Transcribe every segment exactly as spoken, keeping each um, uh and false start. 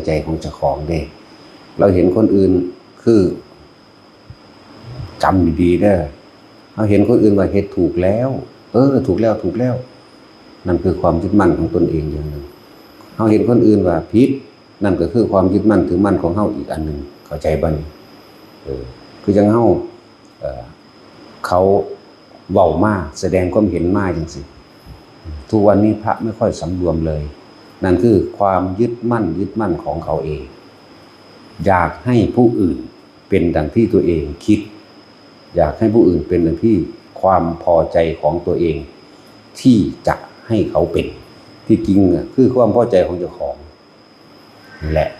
ใจของเจ้าของเด้ เราเห็นคนอื่น คือ จำดีๆเด้อ เราเห็นคนอื่นว่าเฮ็ดถูกแล้ว เออ ถูกแล้ว ถูกแล้ว นั่นคือความยึดมั่นของตนเองอย่างหนึ่ง เราเห็นคนอื่นว่าผิด นั่นก็คือความยึดมั่นถือมั่นของเราอีกอันหนึ่ง เข้าใจบ่นี่ เออ คือจั่งเรา เอ่อ เขาเว้ามา แสดงความเห็นมาจั่งซี้ ทุกวันนี้พระไม่ค่อยสำรวมเลย นั่นคือความยึดมั่น ยึดมั่นของเขาเอง อยากให้ผู้อื่นเป็นดังที่ตัวเองคิด อยากให้ผู้อื่นเป็นดังที่ความพอใจของตัวเอง ที่จะให้เขาเป็น ที่จริงอะ คือความพอใจของเจ้าของ นี่แหละ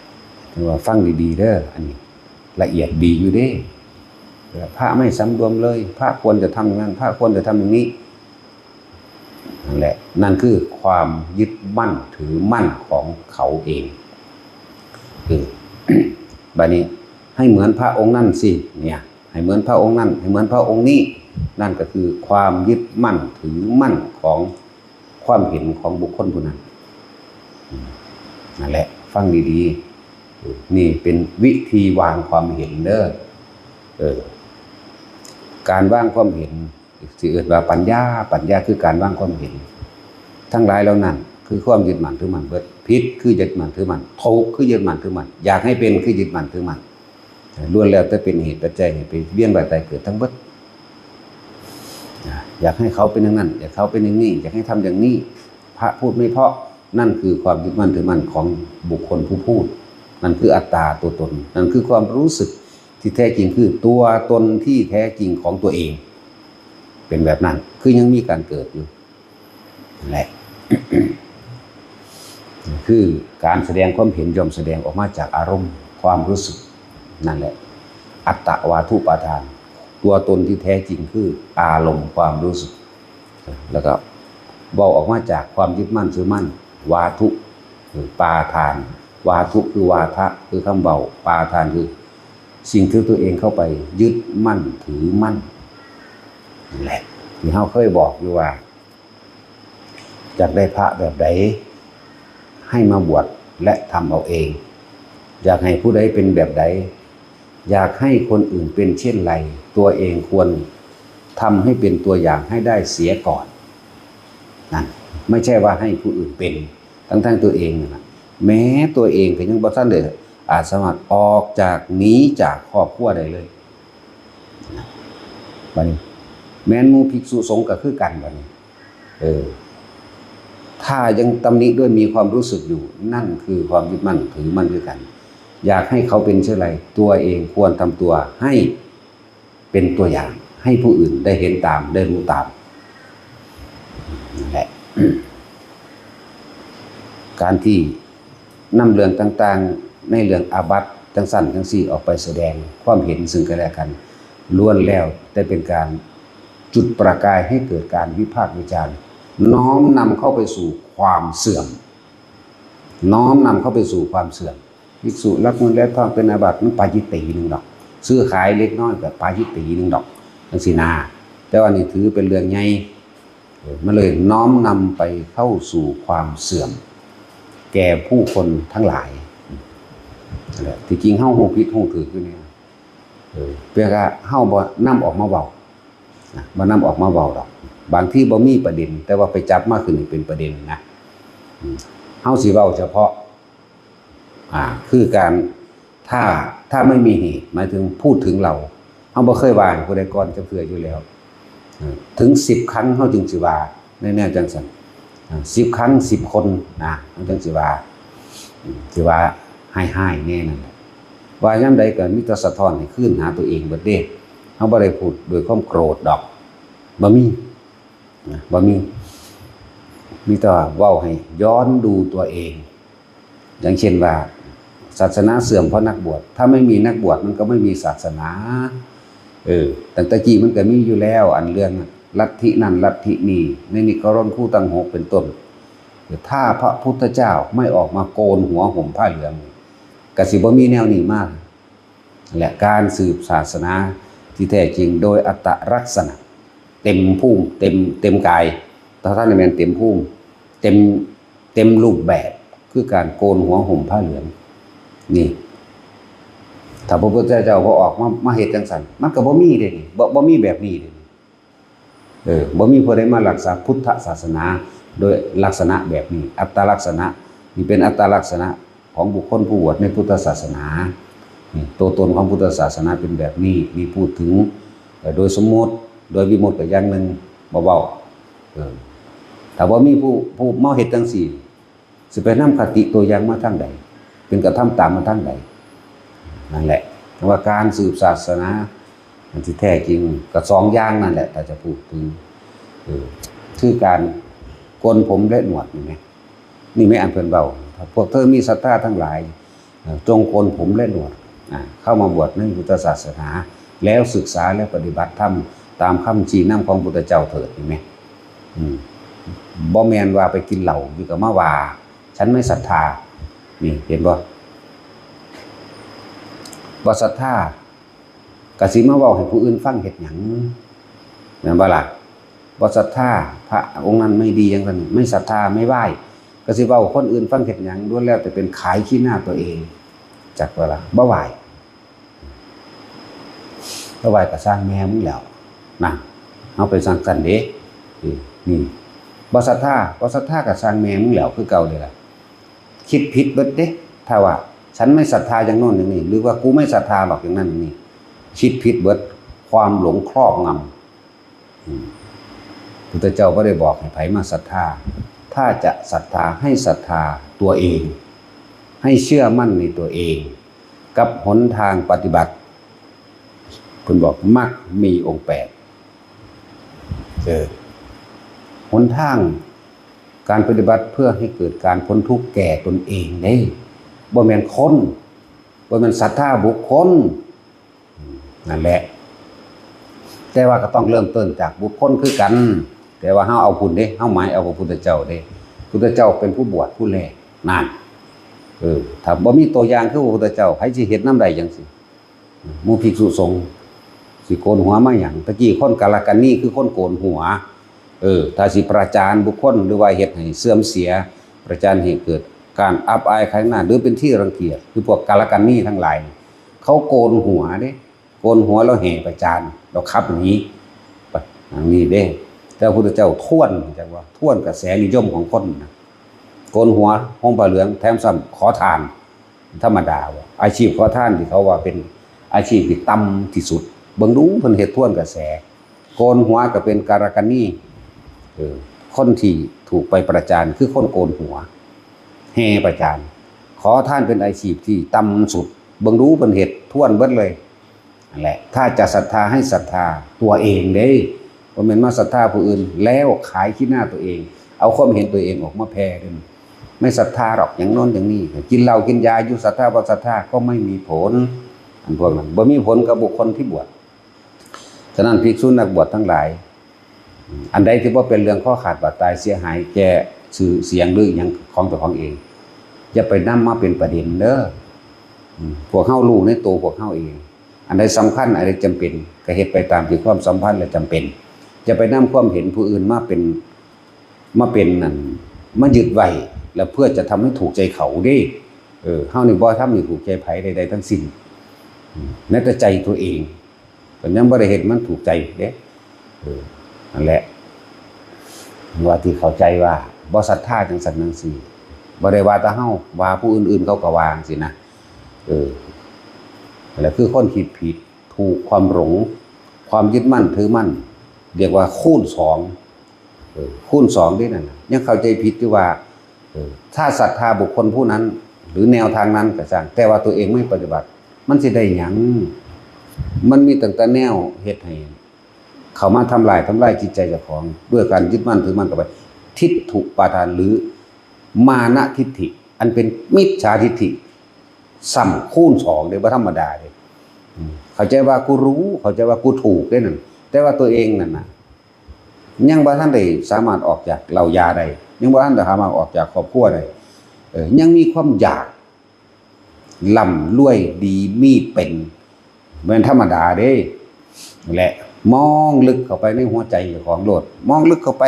ถือว่าฟังดีๆเด้อ อันนี้ละเอียดดีอยู่เด้ พระไม่สำรวมเลย พระควรจะทำอย่างนั้น พระควรจะทำอย่างนี้ นั่นแหละ นั่นคือความยึดมั่นถือมั่นของเขาเอง คือ บัดนี้ ให้เหมือนพระองค์นั่นสิ เนี่ย ให้เหมือนพระองค์นั่น ให้เหมือนพระองค์นี้ นั่นก็คือความยึดมั่นถือมั่นของความเห็นของบุคคลผู้นั้น อืม นั่นแหละ ฟังดีๆ นี่เป็นวิธีวางความเห็นเด้อ เออ การวางความเห็น สิเอิ้นว่าปัญญา ปัญญาคือการวางความเห็น ทั้งหลายเหล่านั้น คือความยึดมั่นถือมั่นเบิด ผิดคือยึดมั่นถือมั่น ถูกคือยึดมั่นถือมั่น อยากให้เป็นคือยึดมั่นถือมั่น ล้วนแล้วแต่เป็นเหตุปัจจัยให้ไปเวียนว่ายตายเกิดทั้งเบิด อยากให้เขาเป็นอย่างนั้น อยากเขาเป็นอย่างนี้ อยากให้ทำอย่างนี้ พระพูดไม่เพราะ นั่นคือความยึดมั่นถือมั่นของบุคคลผู้พูด นั่นคืออัตตาตัวตน นั่นคือความรู้สึกที่แท้จริง คือตัวตนที่แท้จริงของตัวเอง เป็นแบบนั้น คือยังมีการเกิดอยู่ นั่นแหละ คือการแสดงความเห็นย่อมแสดงออกมาจากอารมณ์ความรู้สึก นั่นแหละ อัตตวาทุปาทาน ตัวตนที่แท้จริงคืออารมณ์ความรู้สึก แล้วก็เว้าออกมาจากความยึดมั่นถือมั่น วาทุคือปาทาน วาทุคือวาทะ คือคำเว้า ปาทานคือสิ่งที่ตัวเองเข้าไปยึดมั่นถือมั่น นั่นแหละ ที่เราเคยบอกอยู่ว่า อยากได้พระแบบใด ให้มาบวชและทำเอาเอง อยากให้ผู้ใดเป็นแบบใด อยากให้คนอื่นเป็นเช่นไร ตัวเองควรทำให้เป็นตัวอย่างให้ได้เสียก่อน นั่น ไม่ใช่ว่าให้ผู้อื่นเป็น ทั้งๆตัวเองนั่นน่ะ แม้ตัวเองก็ยังบ่ทันได้อาจสามารถออกจาก หนีจากครอบครัวได้เลย บัดนี้ แม้นหมู่ภิกษุสงฆ์ก็คือกันบัดนี้ เออ ถ้ายังตำหนิด้วยมีความรู้สึกอยู่ นั่นคือความยึดมั่นถือมั่นคือกัน อยากให้เขาเป็นเช่นไร ตัวเองควรทำตัวให้เป็นตัวอย่าง ให้ผู้อื่นได้เห็นตาม ได้รู้ตาม นั่นแหละ การที่นำเรื่องต่างๆ ในเรื่องอาบัติจั่งซั้นจั่งซี้ออกไปแสดงความเห็นซึ่งกันและกัน ล้วนแล้วแต่เป็นการจุดประกายให้เกิดการวิพากษ์วิจารณ์ น้อมนำเข้าไปสู่ความเสื่อม น้อมนำเข้าไปสู่ความเสื่อม ภิกษุลักเงินและทองเป็นอาบัติ มันปาจิตตีหนึ่งดอก ซื้อขายเล็กน้อยก็ปาจิตตีหนึ่งดอก จั่งซี้นะ แต่ว่านี่ถือเป็นเรื่องใหญ่ เออ มันเลยน้อมนำไปเข้าสู่ความเสื่อม แก่ผู้คนทั้งหลาย นั่นแหละ ที่จริงเฮาฮู้ผิดฮู้ถูกอยู่เนี่ย เออ เพียงแต่เฮาบ่นำออกมาเว้า นะ บ่นำออกมาเว้าดอก บางทีบ่มีประเด็น แต่ว่าไปจับมาขึ้นให้เป็นประเด็นนะ อืม เฮาสิเว้าเฉพาะ อ่า คือการ ถ้า ถ้าไม่มีเหตุ หมายถึงพูดถึงเรา เฮาบ่เคยว่าให้ผู้ใดก่อนจักเทื่ออยู่แล้ว เออ ถึงสิบครั้งเฮาจึงสิว่า ในแนวจั่งซั้น อ่า สิบครั้ง สิบคนนะ เฮาจึงสิว่า อืม สิว่าฮ้ายๆแน่นั่นแหละ ว่ายามใดก็มีแต่สะท้อนให้คืนหาตัวเองเบิดเด้ เฮาบ่ได้พูดด้วยความโกรธดอก บ่มี นะ บ่มี มีแต่ว่าเว้าให้ย้อนดูตัวเอง อย่างเช่นว่า ศาสนาเสื่อมเพราะนักบวช ถ้าไม่มีนักบวชมันก็ไม่มีศาสนา เออ ตั้งแต่กี้มันก็มีอยู่แล้ว อันเรื่องลัทธินั่นลัทธินี่ ในนิกรนคู่ตั้งหกเป็นต้น ถ้าพระพุทธเจ้าไม่ออกมาโกนหัวห่มผ้าเหลือง ก็สิบ่มีแนวนี้มา และการสืบศาสนาที่แท้จริงโดยอัตตลักษณะ เต็มภูมิ เต็ม เต็มกาย ถ้าท่านแม่นเต็มภูมิ เต็ม เต็มรูปแบบ คือการโกนหัวห่มผ้าเหลือง นี่ ถ้าพระพุทธเจ้าบ่ออกมา มาเฮ็ดจังซั่น มันก็บ่มีเด้นี่ บ่ บ่มีแบบนี้เด้นี่ เออ บ่มีผู้ใดมารักษาพุทธศาสนา โดยลักษณะแบบนี้ อัตตลักษณะ นี่เป็นอัตตลักษณะของบุคคลผู้บวชในพุทธศาสนา นี่ ตัวตนของพุทธศาสนาเป็นแบบนี้ นี่พูดถึง เอ่อ โดยสมมุติ โดยวิมุตติก็อย่างหนึ่ง บ่เว้า เออ ถ้าบ่มีผู้ ผู้มาเฮ็ดจังซี่ สิไปนำคติตัวอย่างมาทางใด เป็นกระทำตามมาทางใด นั่นแหละ ว่าการสืบศาสนา อันที่แท้จริงก็สองอย่างนั่นแหละ ถ้าจะพูดถึง เออ คือการโกนผมและหนวดนี่แหม นี่แหมอันเพิ่นเว้า พวกเธอมีศรัทธาทั้งหลาย เอ่อ จงโกนผมและหนวด อ่า เข้ามาบวชในพุทธศาสนา แล้วศึกษาและปฏิบัติธรรมตามคำชี้นำของพุทธเจ้าเถิด นี่แหม อืม บ่แม่นว่าไปกินเหล้าอยู่ก็มาว่า ฉันไม่ศรัทธา นี่ เห็นบ่ บ่ศรัทธา ก็สิมาเว้าให้ผู้อื่นฟังเฮ็ดหยัง แม่นบ่ล่ะ บ่ศรัทธา พระองค์นั้นไม่ดีอย่างนั้น ไม่ศรัทธา ไม่ไหว้ ก็สิเว้าคนอื่นฟังเฮ็ดหยัง ล้วนแล้วแต่เป็นขายขี้หน้าตัวเอง จักบ่ล่ะ บ่ไหว้ บ่ไหว้ก็ซ่างแม่มึงแล้ว นะ เฮาไปสั่งกันเด้ นี่ นี่ บ่ศรัทธา บ่ศรัทธาก็ซ่างแม่มึงแล้ว คือเก่าเด้ล่ะ คิดผิดเบิดเด้ ถ้าว่า ฉันไม่ศรัทธาอย่างโน้นอย่างนี้ หรือว่ากูไม่ศรัทธาหรอกอย่างนั้นอย่างนี้ คิดผิดเบิด ความหลงครอบงำ อืม พุทธเจ้าบ่ได้บอกให้ไผมาศรัทธา ถ้าจะศรัทธาให้ศรัทธาตัวเอง ให้เชื่อมั่นในตัวเอง กับหนทางปฏิบัติ เพิ่นบอกมรรคมีองค์แปด เออ หนทางการปฏิบัติเพื่อให้เกิดการพ้นทุกข์แก่ตนเองเด้ บ่แม่นคน บ่แม่นศรัทธาบุคคล นั่นแหละ แต่ว่าก็ต้องเริ่มต้นจากบุคคลคือกัน แต่ว่าเฮาเอาพุ้นเด้ เฮาหมายเอาพระพุทธเจ้าเด้ พุทธเจ้าเป็นผู้บวชผู้แรก นั่น เออ ถ้าบ่มีตัวอย่างคือพระพุทธเจ้า ไผสิเฮ็ดนำได้จังซี่ หมู่ภิกษุสงฆ์ สิโกนหัวมาหยัง ตะกี้คนกาลกัณณีคือคนโกนหัว เออ ถ้าสิประจานบุคคล หรือว่าเฮ็ดให้เสื่อมเสีย ประจานให้เกิดการอับอายขายหน้า หรือเป็นที่รังเกียจ คือพวกกาลกัณณีทั้งหลาย เขาโกนหัวเด้ โกนหัวแล้วแห่ประจาน แล้วขับหนี ไป อย่างนี้เด้ แต่พระพุทธเจ้าท้วน จักว่าท้วนกระแสนิยมของคนนะ โกนหัว ห่มผ้าเหลือง แถมซ้ำขอทาน ธรรมดาบ่ อาชีพขอทานที่เขาว่าเป็นอาชีพที่ต่ำที่สุด เบิ่งดูเพิ่นเฮ็ดท้วนกระแส โกนหัวก็เป็นกาลกัณณี เออ คนที่ถูกไปประจานคือคนโกนหัว แห่ประจาน ขอทานเป็นอาชีพที่ต่ำสุด เบิ่งดูเพิ่นเฮ็ดท้วนเบิดเลย นั่นแหละ ถ้าจะศรัทธาให้ศรัทธาตัวเองเด้ บ่แม่นมาศรัทธาผู้อื่น แล้วขายขี้หน้าตัวเอง เอาความเห็นตัวเองออกมาแผ่เด้ ไม่ศรัทธาหรอกอย่างโน้นอย่างนี้ กินเหล้ากินยาอยู่ ศรัทธาบ่ศรัทธาก็ไม่มีผล อันพวกนั้นบ่มีผลกับบุคคลที่บวช ฉะนั้นภิกษุนักบวชทั้งหลาย อันใดที่บ่เป็นเรื่องคอขาดบาดตายเสียหายแก่ชื่อเสียงหรืออิหยังของเจ้าของเอง อย่าไปนำมาเป็นประเด็นเด้อ อืม พวกเฮารู้ในตัวพวกเฮาเอง อันใดสำคัญ อันใดจำเป็น ก็เฮ็ดไปตามที่ความสำคัญและจำเป็น อย่าไปนำความเห็นผู้อื่นมาเป็น มาเป็นนั่น มายึดไว้ แล้วเพื่อจะทำให้ถูกใจเขาเด้ เออ เฮานี่บ่ทำให้ถูกใจไผใดๆทั้งสิ้น อืม แม้แต่ใจตัวเอง ก็ยังบ่ได้เฮ็ดมันถูกใจเด้ เออ นั่นแหละ ว่าที่เข้าใจว่าบ่ศรัทธาจังซั่นจังซี่ บ่ได้ว่าแต่เฮา ว่าผู้อื่นๆเขาก็ว่าจังซี่นะ เออ นั่นแหละคือคนคิดผิด ถูกความหลง ความยึดมั่นถือมั่น เรียกว่าคูณสอง เออ คูณสองเด้นั่นน่ะ ยังเข้าใจผิดอยู่ว่า เออ ถ้าศรัทธาบุคคลผู้นั้น หรือแนวทางนั้นก็ช่าง แต่ว่าตัวเองไม่ปฏิบัติ มันสิได้หยัง มันมีตั้งแต่แนวเฮ็ดให้ เข้ามาทำลาย ทำลายจิตใจเจ้าของ ด้วยการยึดมั่นถือมั่นเข้าไป ทิฏฐุปาทาน หรือมานะทิฏฐิ อันเป็นมิจฉาทิฏฐิ ซ้ำคูณสองเด้ บ่ธรรมดาเด้ อืม เข้าใจว่ากูรู้ เข้าใจว่ากูถูกเด้นั่น แต่ว่าตัวเองนั่นน่ะ ยังบ่ทันได้สามารถออกจากเหล้ายาได้ ยังบ่ทันได้สามารถออกจากครอบครัวได้ เออ ยังมีความอยาก ร่ำรวยดีมีเป็น แม่นธรรมดาเด้ และมองลึกเข้าไปในหัวใจเจ้าของโลด มองลึกเข้าไป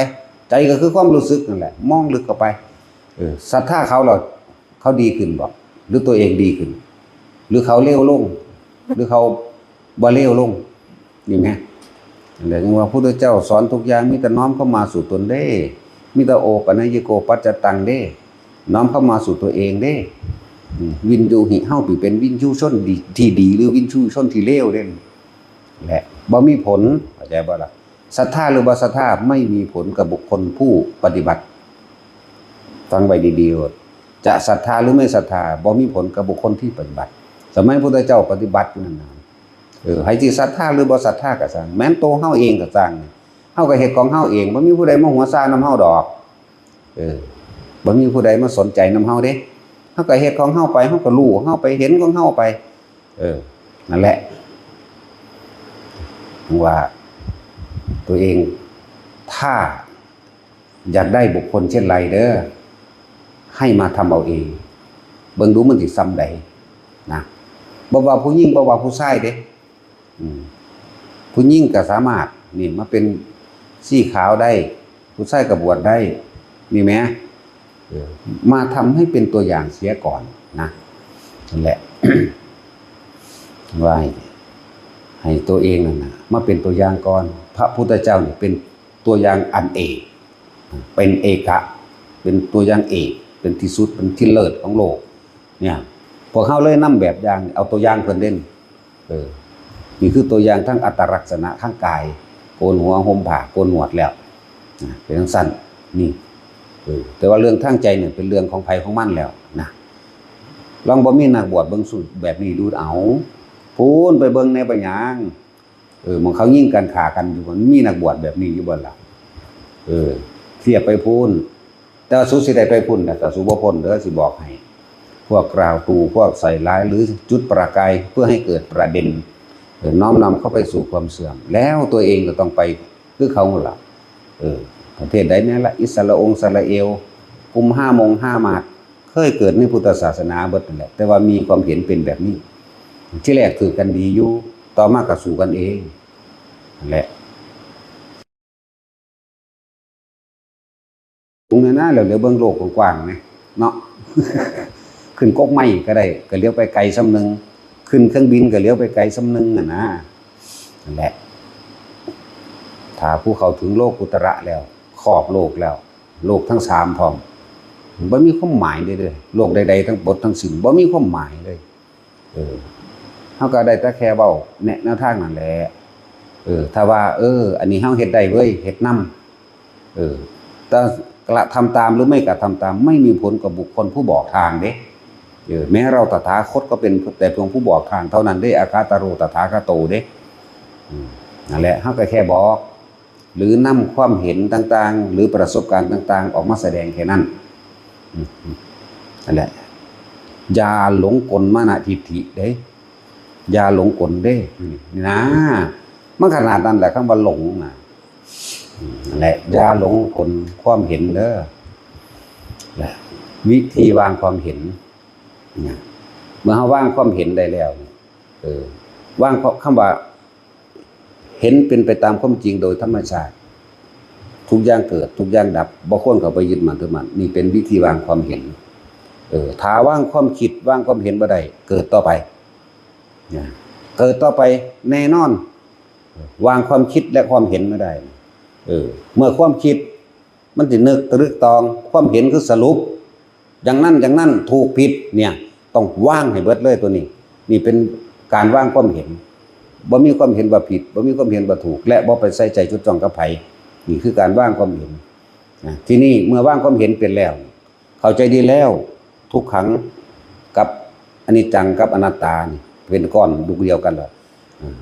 ใจก็คือความรู้สึกนั่นแหละ มองลึกเข้าไป เออ ศรัทธาเขาเหรอ เขาดีขึ้นบ่ หรือตัวเองดีขึ้น หรือเขาเลวลง หรือเขาบ่เลวลง นี่แหม นั่นแหละ ยังว่าพุทธเจ้าสอนทุกอย่างมีแต่น้อมเข้ามาสู่ตนเด้ มีแต่โอปัญญิโกปัจจตังเด้ น้อมเข้ามาสู่ตัวเองเด้ อืม วิญญูหิ เฮาสิเป็นวิญญูชนดี ที่ดี หรือวิญญูชนที่เลวเด้ แหละ บ่มีผล เข้าใจบ่ล่ะ ศรัทธาหรือบ่ศรัทธา ไม่มีผลกับบุคคลผู้ปฏิบัติ ฟังไว้ดีๆ จะศรัทธาหรือไม่ศรัทธา บ่มีผลกับบุคคลที่ปฏิบัติ สมัยพุทธเจ้าปฏิบัติอยู่นั่นน่ะ เออ ไผสิศรัทธาหรือบ่ศรัทธาก็ซ่าง แม้นโตเฮาเองก็ซ่าง เฮาก็เฮ็ดของเฮาเอง บ่มีผู้ใดมาหัวซ่านำเฮาดอก เออ บ่มีผู้ใดมาสนใจนำเฮาเด้ เฮาก็เฮ็ดของเฮาไป เฮาก็รู้ของเฮาไป เห็นของเฮาไป เออ นั่นแหละ ว่าตัวเอง ถ้าอยากได้บุคคลเช่นไรเด้อ ให้มาทำเอาเอง เบิ่งดูมันสิส่ำใดนะ บ่ว่าผู้หญิง บ่ว่าผู้ชายเด้ อืม ผู้หญิงก็สามารถ นี่ มาเป็นสีขาวได้ ผู้ชายก็บวชได้ นี่แหม เออ มาทำให้เป็นตัวอย่างเสียก่อนนะ นั่นแหละ ว่าให้ ให้ตัวเองนั่นน่ะ มาเป็นตัวอย่างก่อน พระพุทธเจ้าเนี่ยเป็นตัวอย่างอันเอก เป็นเอกะ เป็นตัวอย่างเอก เป็นที่สุด เป็นที่เลิศของโลก เนี่ย พวกเฮาเลยนำแบบอย่าง เอาตัวอย่างเพิ่นเด่น เออ นี่คือตัวอย่างทั้งอัตลักษณะทางกาย โกนหัว ห่มผ้า โกนหนวดแล้ว นะ เป็นจั่งซั้น นี่ เออ แต่ว่าเรื่องทางใจเนี่ยเป็นเรื่องของไผของมันแล้วนะ ลองบ่มีนักบวชเบิ่งสูตรแบบนี้ดู เอา พู้นไปเบิ่งแหน่ เป็นหยัง เออ หม่องเขายิงกันฆ่ากันอยู่ มันมีนักบวชแบบนี้อยู่บ่ล่ะ เออ เทียบไปพู้น แต่ว่าสูสิได้ไปพู้นนะ แต่สูบ่พ้นเด้อ สิบอกให้ พวกกล่าวตู่ พวกใส่ร้าย หรือจุดประกายเพื่อให้เกิดประเด็น เออ น้อมนำเข้าไปสู่ความเสื่อม แล้วตัวเองก็ต้องไปคือเขาล่ะ เออ ประเทศใดแน่ละ อิสราองสราเอล กลุ่มห้าโมงห้าหมาด เคยเกิดในพุทธศาสนาเบิดนั่นแหละ แต่ว่ามีความเห็นเป็นแบบนี้ ที่แรกถือกันดีอยู่ ต่อมาก็สู้กันเอง นั่นแหละ ตรงนั้นนะ แล้วเหลียวเบิ่งโลกกว้างๆ นี่เนาะ ขึ้นกกไม้ก็ได้ ก็เหลียวไปไกลส่ำหนึ่ง ขึ้นเครื่องบินก็เหลียวไปไกลส่ำหนึ่งน่ะนะ นั่นแหละ ถ้าผู้เข้าถึงโลกุตระแล้ว ครอบโลกแล้ว โลกทั้งสามพร้อม บ่มีความหมายเลยเด้อ โลกใดๆ ทั้งหมดทั้งสิ้น บ่มีความหมายเลย เออ เฮาก็ได้แต่แค่เว้าแนะแนวทางนั่นแหละ เออ ถ้าว่า เออ อันนี้เฮาเฮ็ดได้เว้ย เฮ็ดนำ เออ แต่กระทำตามหรือไม่กระทำตาม ไม่มีผลกับบุคคลผู้บอกทางเด้ เออ แม้เราตถาคตก็เป็นแต่เพียงผู้บอกทางเท่านั้นเด้ อาคาตาโรตถาคโตเด้ อืม นั่นแหละ เฮาก็แค่บอก หรือนำความเห็นต่างๆ หรือประสบการณ์ต่างๆ ออกมาแสดงแค่นั้น อืม นั่นแหละ อย่าหลงกลมานะทิฏฐิเด้ อย่าหลงกลเด้ นี่นะ มันขนาดนั้นแหละ คำว่าหลงนะ อืม นั่นแหละ อย่าหลงกลความเห็นเด้อ และวิธีวางความเห็น นะ เมื่อเฮาวางความเห็นได้แล้ว เออ วางคำว่า เห็นเป็นไปตามความจริงโดยธรรมชาติ ทุกอย่างเกิด ทุกอย่างดับ บ่ควรเข้าไปยึดมั่นถือมั่น นี่เป็นวิธีวางความเห็น เออ ถ้าวางความคิด วางความเห็นบ่ได้ เกิดต่อไป นะ เกิดต่อไปแน่นอน วางความคิดและความเห็นไม่ได้ เออ เมื่อความคิด มันสินึกตรึกตอง ความเห็นคือสรุป อย่างนั้น อย่างนั้น ถูกผิด เนี่ย ต้องวางให้เบิดเลยตัวนี้ นี่เป็นการวางความเห็น บ่มีความเห็นว่าผิด บ่มีความเห็นว่าถูก และบ่ไปใส่ใจจดจ้องกับไผ นี่คือการวางความเห็น นะ ทีนี้เมื่อวางความเห็นเป็นแล้ว เข้าใจดีแล้ว ทุกขังกับอนิจจังกับอนัตตานี่เป็นก้อนลูกเดียวกันเหรอ อ่า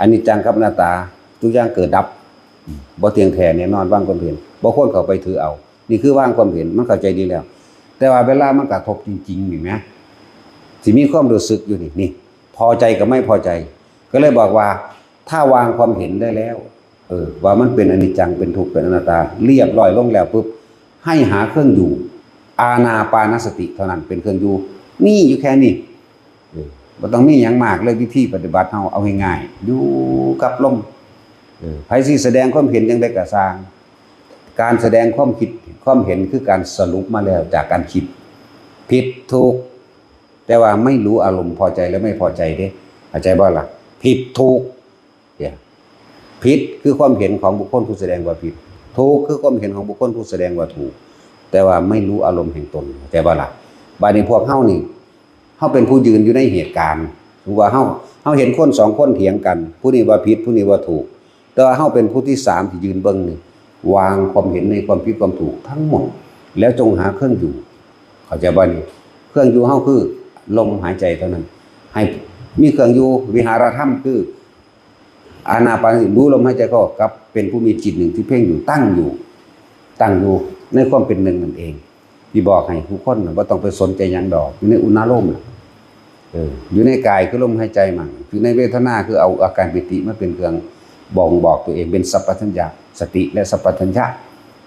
อนิจจังกับอนัตตา ทุกอย่างเกิดดับ อืม บ่เที่ยงแท้แน่นอน วางความเห็น บ่ควรเข้าไปถือเอา นี่คือวางความเห็น มันเข้าใจดีแล้ว แต่ว่าเวลามันกระทบจริงๆ นี่นะ สิมีความรู้สึกอยู่นี่ นี่ พอใจกับไม่พอใจ ก็เลยบอกว่า ถ้าวางความเห็นได้แล้ว เออ ว่ามันเป็นอนิจจัง เป็นทุกข์ เป็นอนัตตา เรียบร้อยลงแล้วปุ๊บ ให้หาเครื่องอยู่ อานาปานสติเท่านั้นเป็นเครื่องอยู่ มีอยู่แค่นี้ เออ บ่ต้องมีหยังมากเลย วิธีปฏิบัติเฮาเอาง่ายๆ อยู่กับลม เออ ไผสิแสดงความเห็นจั่งใดก็ซ่าง การแสดงความคิด ความเห็นคือการสรุปมาแล้วจากการคิด ผิดถูก แต แต่ว่าไม่รู้อารมณ์พอใจและไม่พอใจเด้ เข้าใจบ่ล่ะ ผิดถูก เนี่ย ผิดคือความเห็นของบุคคลผู้แสดงว่าผิด ถูกคือความเห็นของบุคคลผู้แสดงว่าถูก แต่ว่าไม่รู้อารมณ์แห่งตน เข้าใจบ่ล่ะ บาดนี้พวกเฮานี่ เฮาเป็นผู้ยืนอยู่ในเหตุการณ์ สมมุติว่าเฮา เฮาเห็นคนสองคนเถียงกัน ผู้นี้ว่าผิด ผู้นี้ว่าถูก แต่ว่าเฮาเป็นผู้ที่สามที่ยืนเบิ่งนี่ วางความเห็นในความผิดความถูกทั้งหมด แล้วจงหาเครื่องอยู่ เข้าใจบ่นี่ เครื่องอยู่เฮาคือลมหายใจเท่านั้น ให้มีเครื่องอยู่ วิหารธรรมคือ อานาปานสติ รู้ลมหายใจเข้า กับเป็นผู้มีจิตหนึ่งที่เพ่งอยู่ ตั้งอยู่ ตั้งอยู่ในความเป็นหนึ่งนั่นเอง ที่บอกให้ทุกคนน่ะบ่ต้องไปสนใจหยังดอก อยู่ในอุณาโลมน่ะ เออ อยู่ในกายคือลมหายใจมั่ง อยู่ในเวทนาคือเอาอาการปีติมาเป็นเครื่องบ่งบอกตัวเอง เป็นสัพพัญญะ สติและสัพพัญญะ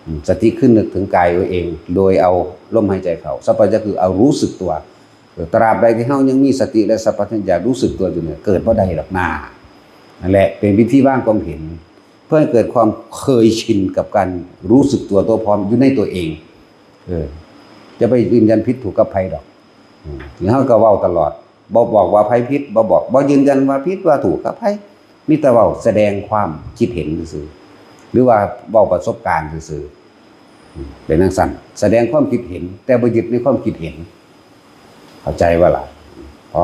อืม สติคือนึกถึงกายตัวเอง โดยเอาลมหายใจเข้า สัพพัญญะคือเอารู้สึกตัว เออ ตราบใดที่เฮายังมีสติและสัพพัญญะรู้สึกตัวอยู่เนี่ย เกิดบ่ได้ดอกนา นั่นแหละ เป็นวิธีวางความเห็น เพื่อให้เกิดความเคยชินกับการรู้สึกตัวตัวพร้อมอยู่ในตัวเอง เออ จะไปยืนยันผิดถูกกับไผดอก อืม เฮาก็เว้าตลอด บ่บอกว่าไผผิด บ่บอก บ่ยืนยันว่าผิดว่าถูกกับไผ มีแต่เว้าแสดงความคิดเห็นซื่อๆ หรือว่าเว้าประสบการณ์ซื่อๆ อืม เป็นจั่งซั้น แสดงความคิดเห็น แต่บ่ยึดในความคิดเห็น เข้าใจบ่ล่ะ พอ